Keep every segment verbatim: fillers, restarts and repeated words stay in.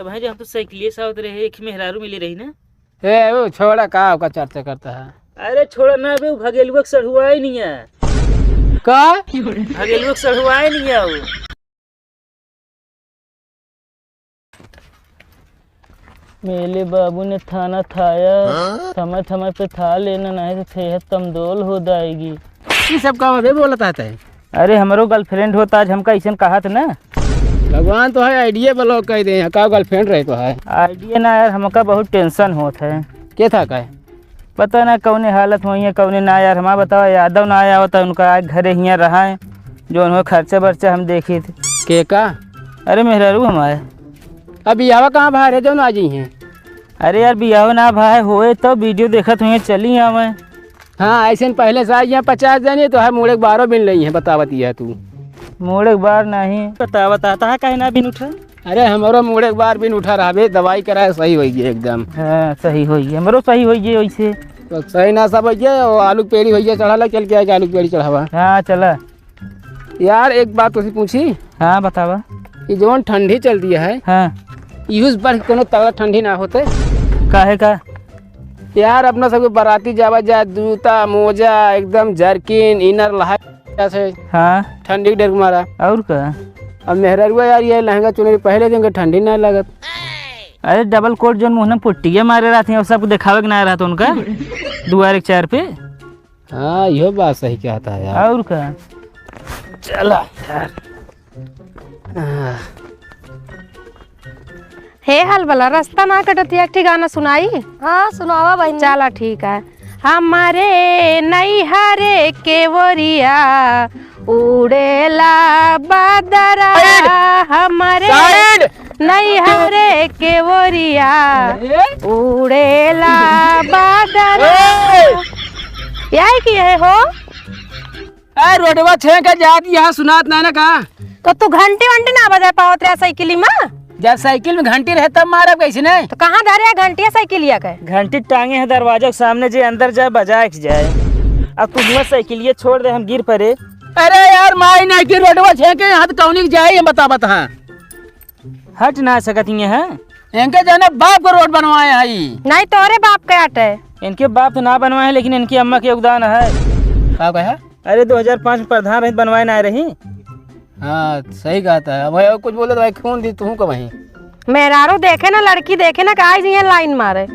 तो भाई, जो हम तो साइकिलिए से आवत रहे, एक मेहरारू मिली रही ना। ए, वो छोड़ा, का ओका चर्चा करता है? अरे छोड़ा ना बे, वो भगेलुआ के सढ़ुआई नहीं है। का? भगेलुआ के सढ़ुआई नहीं है वो। मेले बाबू ने थाना थाया, हाँ? समय समय पे था लेना, नहीं तो सेहत कमजोर हो जाएगी। ये सब का बे बोलत है तै? अरे, हमरो girlfriend होत, आज हमका अइसन कहत ना। भगवान तो है, आइडिया block कर दे, यहाँ का girlfriend रहे तो है। आइडिया ना यार, हमका बहुत tension होत है। के था का? पता ना कौने हालत में है, कौने ना यार, हमार बतावा, यादव ना आया होता उनका, आज घरे हियाँ रहा है, जो उन्होंने खर्चा बर्चा हम देखी थे। के का? अरे मेहरारू हमारे। अब बियाहवा कहाँ भा रहे, जो ना आ जाई हैं? अरे यार, बियाह ना भा है, होए तो video देखत हुए चली आवे। हाँ, ऐसे न पहले से आई हैं पचास जने, तो है मुड़े के बारह बिन लई हैं, बतावत यह तू। मुड़े के बार नहीं। बता, बता, तहा काहे ना बिन उठा? अरे, हमरो मुड़े के बार बिन उठा रहा बे, दवाई कराए सही होई गए एकदम। हाँ, सही होई गए, हमरो सही होई गए वैसे। तो सही ना सब होई गए, वो आलू के पेड़ी होई गए, चढ़ा ला, चल के आए आलू के पेड़ी चढ़ावा। हाँ, चला। यार, एक बात तुझसे पूछी? हाँ, बतावा। ये जौन ठंडी चलती है, हाँ। यूज पर कोनो तगड़ा ठंडी ना होते? काहे का? यार, अपना सबके बाराती जावा जा, जूता, मोजा, एकदम jerkin, inner लहा से। हाँ। ठंडी के डर के मारा। और का? अब मेहररुआ यार, ये लहंगा चुनरी पहले दिन के ठंडी ना लागत। अरे, double coat जौन मुँह में पुट्टिया मारे रहते हैं, वो सबको दिखावे के ना रहता उनका दुआरे के चार पे। हाँ, इहो बात सही कहता है यार। और का? चला यार। आह। हे हलबला, रास्ता ना कटत है, एक ठे गाना सुनाई? हाँ, सुनावा बहिनी। चला, ठीक है। हमरे नैहरे के ओरिया उड़ेला बदरा, side! हमरे side! नैहरे के ओरिया अरे! उड़ेला बदरा। ए! यही की है हो? ए, रोडवा छेंक के जात यहाँ सुनात ना ना का? तो तू घंटी वंटी ना बजा पावत रहा साइकिल में? जब साइकिल में घंटी रहे तब मारब कैसे नहीं? तो कहाँ धरे है घंटिया साइकिलिया के? घंटी टांगे है दरवाजा के सामने, जे अंदर जाए बजा के जाए। अब तू हुआ साइकिलिया छोड़ दे, हम गिर पड़े। अरे यार, माई नहीं की रोडवा छेंके, यहाँ तो कौनी के जाए, ये बता, बता। हट ना सकत ही है। इनके जाने बाप को रोड बनवाए है ई। नहीं, तोरे बाप के हटे। इनके बाप तो ना बनवाए हैं, लेकिन इनकी अम्मा के योगदान है। का कहे? अरे, दो हज़ार पाँच में प्रधान रहित, बनवाए ना रही। हाँ, सही कहता है। अब भाई, कुछ बोले तो भाई, खून दी तू का वहीं। मेहरारू देखे ना, लड़की देखे ना, काहे जिए लाइन मारे।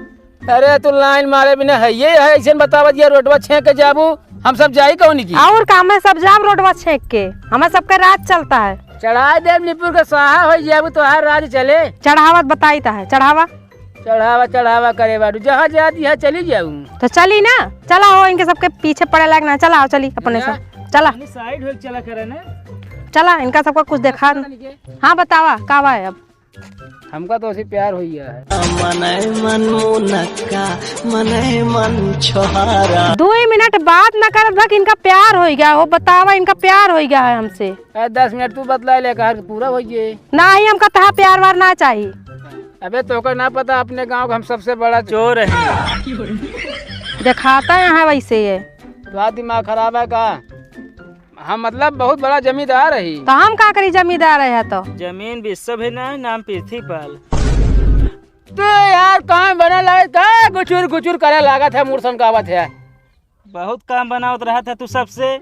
अरे, तू लाइन मारे बिना है, ये है, ऐसे न बतावत, ये रोडवा छेंक के जाबू, हम सब जाई कौनी की? और का, हमें सब जाब रोडवा छेंक के, हमें सबका राज चलता है। चढ़ाई देव निपुर के स्वाहा होई जाबू, तोहार राज चले। चढ़ावत बताई ता है, चढ़ावा। चढ़ावा, चढ़ावा करे बाड़ू, जहाँ जाती है चली जाऊ। तो चली ना, चला हो, इनके सबके पीछे पड़े लायक ना, चला हो, चली अपने से, चला। अपनी side होके चला करे ना। चला, इनका सबका कुछ देखा। हाँ, बतावा, का बा है अब? हमका तो उसे प्यार हो गया है। मनई मन मुनक्का, मनई मन छोहारा। दुई मिनट बात ना करत बा कि इनका प्यार हो गया हो, बतावा, इनका प्यार हो गया है हमसे। ए, दस मिनट तू बतला ले, कहा पूरा हो गए। नाही, हमका तहा प्यार वार ना चाही। अबे, तोका ना पता, अपने गांव का हम सबसे बड़ा चोर है। दिखाता यहाँ वैसे ये। तो दिमाग खराब है का? हम मतलब बहुत बड़ा जमींदार है। तो हम का करी, जमींदार है तो? जमीन विश्व है ना, नाम पृथ्वीपाल। तो यार, काम बने लागे का गुचुर गुचुर करे लागत है, मूड़ सनकावत है। बहुत काम बनावत रहत है तू सबसे।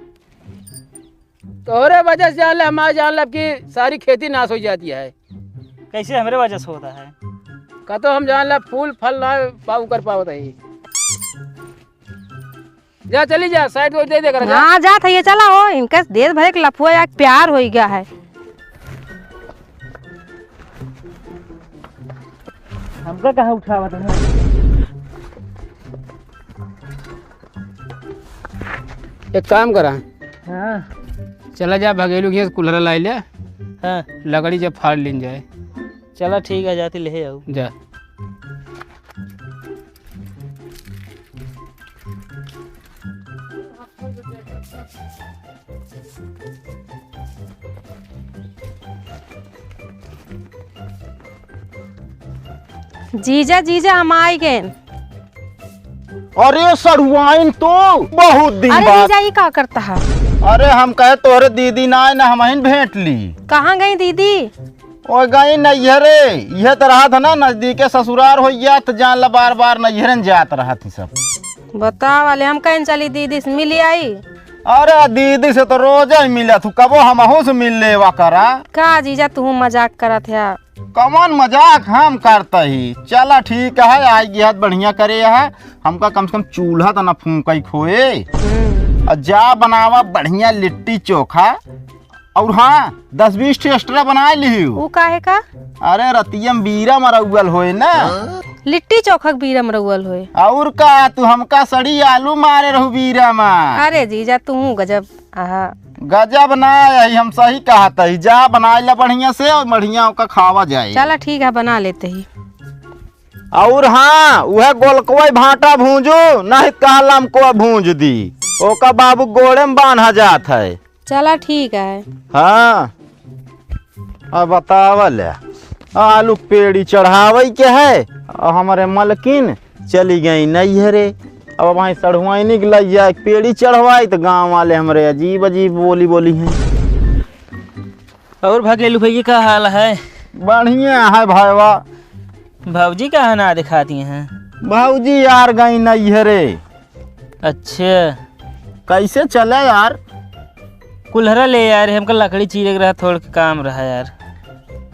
तोहरे वजह से जान ले, हमारे जान ले कि सारी खेती नाश हो जाती है। कैसे हमरे वजह से होता है? का तो हम जान ले फूल फल ना पाऊ कर पावत है। जा चली जा, side में दे दे कर जा। हाँ, जात है ये, चला हो, इनका देश भर एक लफुआ या प्यार हो गया है। हमका कहाँ उठावत है? एक काम करा। हाँ। चला जा, भगेलू के कुल्हरा लाई ले। हाँ। लकड़ी जब फाड़ लीन जाए। चला ठीक है, जाती ले आओ। जा। जीजा, जीजा, हम आई गए। अरे सड़ुआइन, तो बहुत दिन अरे बाद। जीजा, ई का करता है? अरे हम कहे तोहरे दीदी ना आए ना, हमहिन भेंट ली। कहाँ गई दीदी? ओ गई नैहरे, इहे त रहत है ना, नजदीके ससुरार होइ जात, जान ला बार बार नैहरे न जात रहत ही सब। बतावा ले, हम कहेन चली दीदी से मिली आई। अरे दीदी से तो रोज ही मिलत हूँ, कबो हमहू से मिल लेवा करा। का जीजा तू मजाक करत है? कवन मजाक हम करत ही? चला ठीक है, आई गिहत बढ़िया करे है, हमका कम से कम चूल्हा त ना फूंकई खोए। हम्म। और जा बनावा बढ़िया लिट्टी चोखा, और हाँ, दस बीस ठे extra बनाए लिहियो। ऊ काहे का? अरे रतिया में बीरा मरौल होए ना। लिट्टी चोखा के बीरा मरौल होए। और का, तू हमका सड़ी आलू मारे रहू बीरा में। अरे जीजा, तू गजब। आहा। गजब ना, यही हम सही कहत ही। जा बनाए ला बढ़िया से और बढ़िया ओका खावा जाए। चला ठीक है, बना लेते ही। और हाँ, उहे गोलकवई भाटा भूंजू, नहीं त कहला हमको भूंज दी। ओका बाबू गोड़े में बांधा जात है। चला ठीक है। हाँ, अब बतावल है, आलू के पेड़ी चढ़ावई के है, और हमरे मलकिन चली गई नैहरे। अब वहीं सढ़ुआइनी के लइया एक पेड़ी चढ़वाई, तो गाँव वाले हमरे अजीब अजीब बोली बोली हैं। और भगेलू भैया, का हाल है? बढ़िया है भाईवा। भौजी कहाँ ना दिखाती हैं? भौजी यार गई नैहरे। अच्छा। कैसे चले यार? कुल्हरा ले यार, हमका लकड़ी चीरे के रहा, थोड़ के काम रहा यार।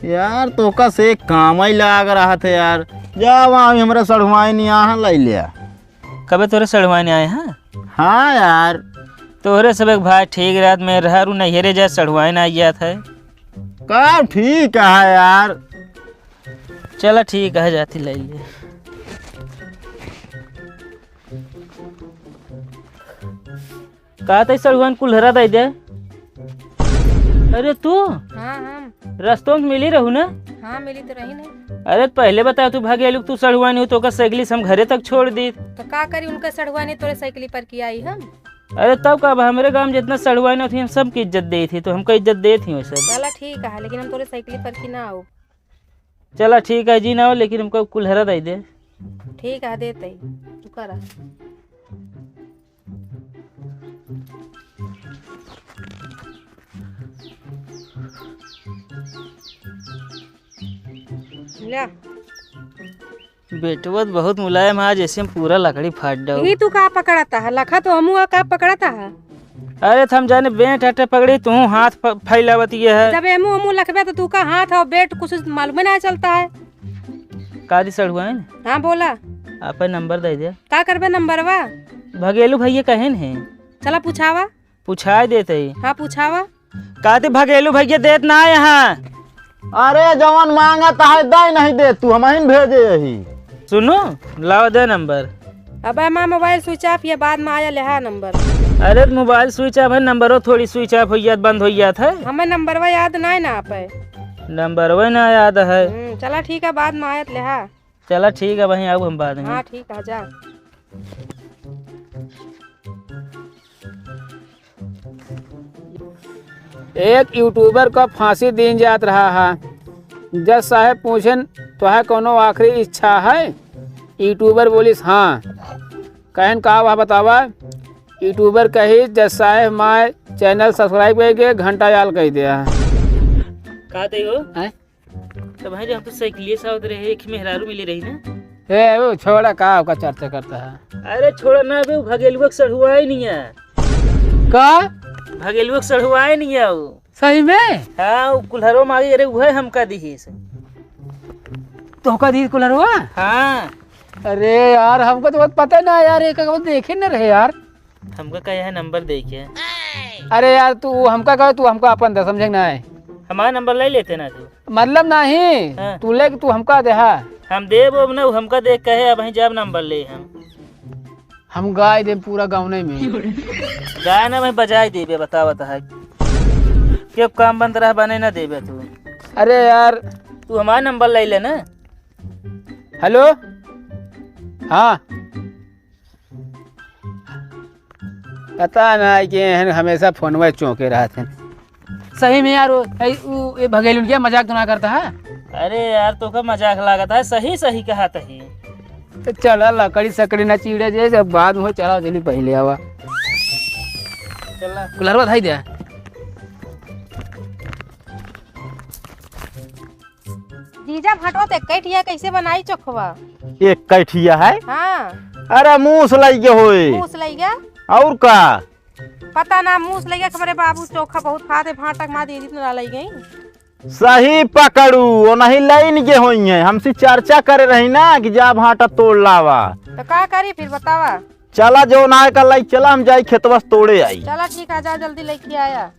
यार तोका से एक काम ही लाग रहा था यार। जा वहाँ हमरा सढ़ुआइनी यहाँ लै लिया। कबे तोरे सढ़ुआइनी आए हैं? हाँ यार। तोहरे सब एक भाई ठीक रात में रहा रू नैहरे जा सढ़ुआइन आई जात है। का ठीक है यार। चला ठीक है, जाती लै ले। का तै सड़ुआन कुल्हरा दे दे। अरे तू हाँ, हम। रस्तों में मिली रहू ना? हाँ, मिली तो रही ना। अरे पहले बता, तू भागे लुक, तू सड़ुआनी हो तो ओकर साइकिल से हम घरे तक छोड़ दी। तो का करी, उनका सड़ुआनी तोरे साइकिल पर की आई हम? अरे तब का, अब हमरे गांव में जितना सड़ुआनी होती हम सबकी इज्जत देत ही, तो हमका इज्जत देत ही वैसे। चला ठीक है, लेकिन हम तोरे साइकिल पर की ना आओ। चला ठीक है जी, ना हो, लेकिन हमको कुल्हरा दे दे। ठीक है, देते ही। तू करा। ल्या। बेटवा तो बहुत मुलायम है, जैसे हम पूरा लकड़ी फाट डाउ। ई तू का पकड़ता है? लखा तो हमू का पकड़ता है। अरे, त हम जाने बेंट हटे पकड़ी, तू हाथ फ-, फैलावत ये है। जब एमू हमू लखबे तो तू का हाथ और बेंट कुछ मालूम ही ना चलता है। का दी सड़ुआइन? हाँ, बोला। आपन नंबर दे दे। का करबे नंबरवा? भगेलू भैया कहेन है। चला पूछावा। पूछाए देते ही। हाँ, पूछावा। का दी भगेलू भैया देत ना है यहाँ। अरे जवन मांगत है दे नहीं दे तू, हम ही भेजे यही। सुनो, लाओ दे नंबर। अबे माँ मोबाइल switch off, ये बाद में आया लेहा नंबर। अरे त मोबाइल switch off है, नंबरो थोड़ी switch off हो जात, बंद हो जात है। हमें नंबरवा याद ना है ना आपे। नंबरवा ना याद है। हम्म, चला ठीक है, बाद में आयत लेहा। चला ठीक है, वहीं आऊ हम बाद में। हाँ ठीक है, जा। एक YouTuber का फांसी दीन जात रहा है। जज साहेब पूछेन, "तोहार कौनो आखिरी इच्छा है?" YouTuber बोलिस, "हाँ।" कहेन, "का वह बतावा?" YouTuber कही, "जज साहेब, my channel subscribe करके घंटा याल कह दिया।" का दे हो? हैं? तो भाई, हम तो साइकिलिए से आवत रहे, एक मेहरारू मिली रही ना। ए, वो छोड़ा, का ओका चर्चा करता है? अरे छोड़ा ना बे, वो भगेलुआ के सढ़ुआए नहीं है। का? भगेलुआ के सढ़ुआए नहीं है वो। सही में? हाँ, वो कुल्हरो मांगी, अरे वह हमका दी है से। तो का दी कुल्हरवा? हाँ। अरे यार, हमको तो बहुत पता ना यार, एक वो देखे न रहे यार। हमका कहे है नंबर दे के। अरे यार, तू हमका कहे, तू हमका अपन दे, समझे ना है? हमारा नंबर ले लेते ना तू। मतलब नहीं, हाँ। तू ले के तू हमका दे हा। हम देब अब ना, हमका दे कहे, अब हम जब नंबर ले हम। हम गाय देब पूरा गाँव नहीं में। गाय ना मैं बजाए देबे, बतावत है। के काम बंद रहा, बने ना देबे तू। अरे यार। तू हमारा नंबर ले ले ना। हेलो। हाँ। पता ना है कि एहन हमेशा फोनवा चौंके रहत हैं। सही में यार, वो, ए, वो, ये भगेलुन क्या मजाक तो ना करता है? अरे यार, तोका मजाक लागत है, सही सही कहत ही। तो चला, लकड़ी सकड़ी ना चीड़े जे, जब बाद में हो, चला, जल्दी पहले आवा। चला। कुल्हरवा धाई दे। जा भांटवा तो एक ठिया, कैसे बनाई चोखवा? एक ठिया है? हाँ। अरे मूस लइगे होए। मूस लइगे? और का? पता ना, मूस लइगे, हमरे बाबू चोखा बहुत खाते, भांटा के माँ दीदी तो ना लइगे। सही पकड़ू, वो नहीं लाइन के होई है। हमसे चर्चा करे रही ना कि जा भांटा तोड़ लावा। तो का करी फिर बतावा? चला जो ना है कल लाई, चला हम जाई खेतवा से तोड़े आई। चला ठीक है, जा जल्दी लेके आया।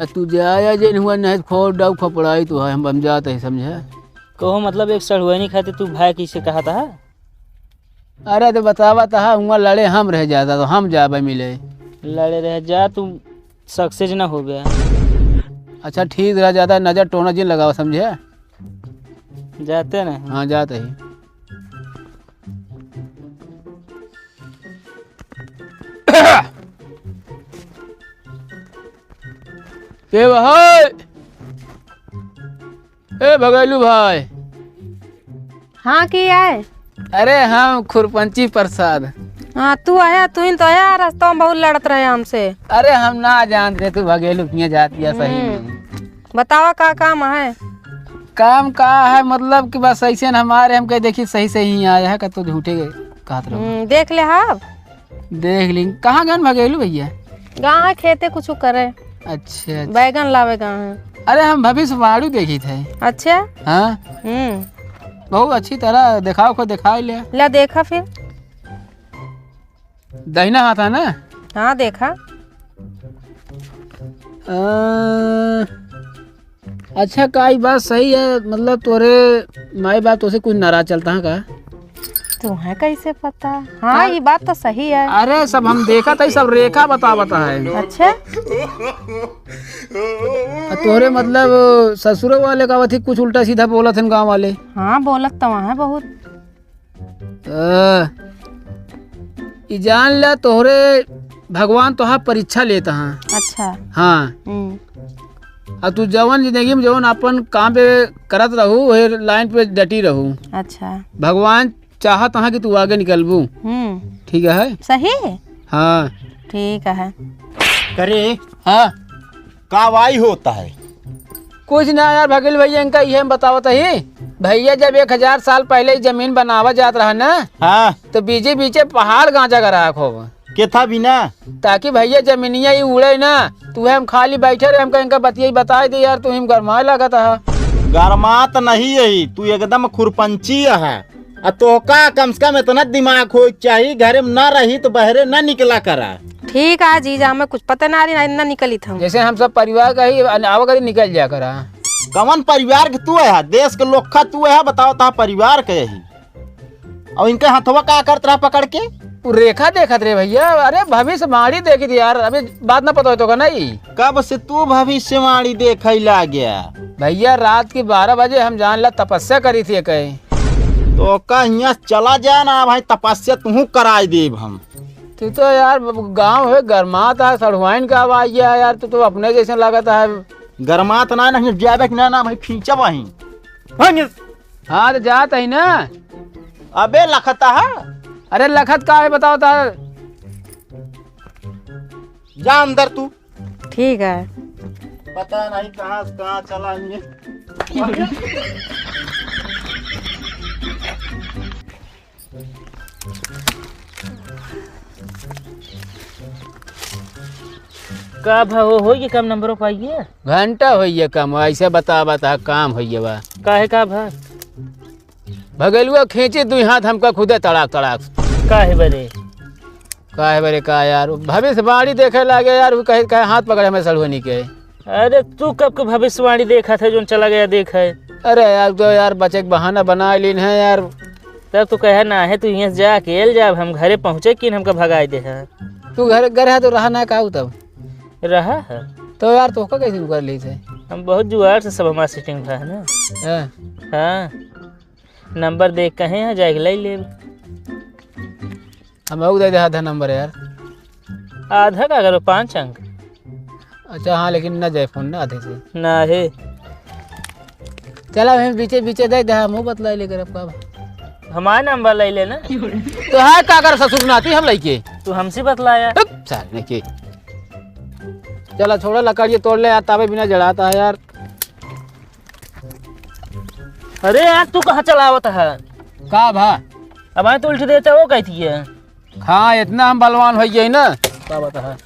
आ तू जाया जे हुआ नहीं तो खोर डाउ खपड़ाई तो है, हम, हम जात है समझे। कहो मतलब एक सड़ुआनी खातिर तू भाई किसे कहा था? अरे तो बतावा तहा, हुआ लड़े हम रह जाता तो हम जाबे मिले। लड़े रह जा, तू सक्सेस ना हो गया। अच्छा ठीक रह जाता, नजर टोना जिन लगावा समझे। जाते नहीं। हाँ जाते ही। के भाई? ए भगेलू भाई। हाँ, के आए? अरे हम खुरपंची प्रसाद। हाँ, तू आया, तू ही तो आया, रास्ता में बहुत लड़त रहे हमसे। अरे हम ना जानते तू भगेलू किया जाती है सही हम्म। में। बतावा का काम है? काम का है, मतलब कि बस ऐसे न हमारे हम कहे देखी सही सही ही आया है, का तो झूठे कहत रहो। हम्म, देख ले हाँ। देख ली, कहाँ गन भगेलू भैया? गाँव है, खेते कुछ करे। अच्छा, अच्छा। बैगन लावे गाँव है। अरे हम भविष्यवाणी देखी थे। अच्छा। हाँ। हम्म। बहुत अच्छी तरह देखाव को दिखाई ले। ला देखा फिर। दहिना हाथ है ना? हाँ देखा। अ, अच्छा, का ई बात सही है, मतलब तोरे माई बाप तोसे कुछ नाराज चलता है का? तुम्हें कैसे पता? हाँ, का? ई बात तो सही है। अरे, सब हम देखा था, सब रेखा बतावत है। अच्छा। आ तोरे मतलब ससुर वाले का अथी कुछ उल्टा सीधा बोलत हैं गाँव वाले। हाँ, बोलत तो वहाँ बहुत। अ, ई जान ला तोहरे भगवान तोहार परीक्षा लेत हाँ। अच्छा। हाँ। हम्म। आ तू जवन जिंदगी में जवन अपन काम पे करत रहू, वही लाइन पे डटी रहू। अच्छा। भगवान चाहत हाँ कि तू आगे निकलबू। हम्म। ठीक है? सही? हाँ। ठीक है। करे। हाँ। का वाई होता है? कुछ ना यार भगेल भैया, इनका इहे हम बतावत ही। भैया जब एक हजार साल पहले ई जमीन बनावा जात रहा ना, हाँ। तो बीचे बीचे पहाड़ गांजा का रहा खूब। के था बिना? ताकि भैया जमीनिया ई उड़े ना, तू हम खाली बैठे रहे, हमका इनका बतिया बताई दे यार, तू हम गरमाए लागत हा। गरमात नहीं यही, तू एकदम खुरपंची है। आ तोहका कम से कम इतना दिमाग होए के चाही, घरे में ना रही तो बहरे ना निकला करा। ठीक है जीजा, हमें कुछ पता ना रही, ना, ना निकली था। जैसे हम सब परिवार का ही अन-, आवा करी निकल जा करा। कवन परिवार के तू है? देश के लोखा तू है, बताओ ता परिवार के यही। और इनके हथवा का करत रहा पकड़ के? उ रेखा देखत रहे भैया, अरे भविष्यवाणी देखी थी यार, अभी बात ना पता हो तो का नहीं। कब से तू भविष्यवाणी देखे लाग गया? भैया रात की बारह बजे हम जान ला तपस्या करी थी कहीं। तो का हियाँ चला जा ना भाई, तपस्या तुहूँ कराई देब हम। तू तो यार गाँव है, गरमात है, सड़ुआइन का आवाज है यार, तू तो अपने जैसे लागत है। गरमात ना, नहीं जाबे कि ना, ना भाई, खींचब वहीं। हाँ, तो जात ही ना। अबे लखता है। अरे लखत का है बताओ तो। जा अंदर तू। ठीक है। पता नहीं कहाँ से कहाँ चला ये। का भा हो, होई के कम नंबरों पाइए? घंटा होइए कम, ऐसे बता बता काम होइए बा। काहे का भा? भगेलुआ खींची दुई हाथ हमका खुदे तड़ाक तड़ाक। काहे बरे? काहे बरे का यार, भविष्यवाणी देखे लागे यार, वो कहे, कहे हाथ पकड़े हमें सड़ुआनी के। अरे तू कब के भविष्यवाणी देखा था जोन चला गया देख है? अरे यार तो यार बचे के बहाना बना लीन है यार। तब तू कहे ना है, तू यहाँ से जाके एल जा, हम घरे पहुँचे किन हमका भगाई दे है। तू घर, घर है तो रहा ना का तब? रहा है। तो यार तोहका कैसे कर ली थे? हम बहुत जुगाड़ से सब हमार सेटिंग भा है ना। हाँ। हाँ। नंबर देख कहे हैं, जाके ले लेब। हम लोग दे दे आधा नंबर यार। आधा का करो, पाँच अंक। अच्छा हाँ, लेकिन ना जाए फोन ना आधे से। ना है। चला हम बीचे बीचे दे दे, हम बतलाई लेकर अब का। हमारा नंबर ले लेना। तो है का कर ससुर नाती हम लइके। तू हमसे बतलाया। हट, सार ने के। चला छोड़ा, लकड़िया तोड़ ले यार, ताबे बिना जड़ाता है यार। अरे यार, तू कहाँ चलावत है? का भा? अब आए तो उल्टी देते हो कहती है। हाँ, इतना हम बलवान होइ गए ना। का बात है?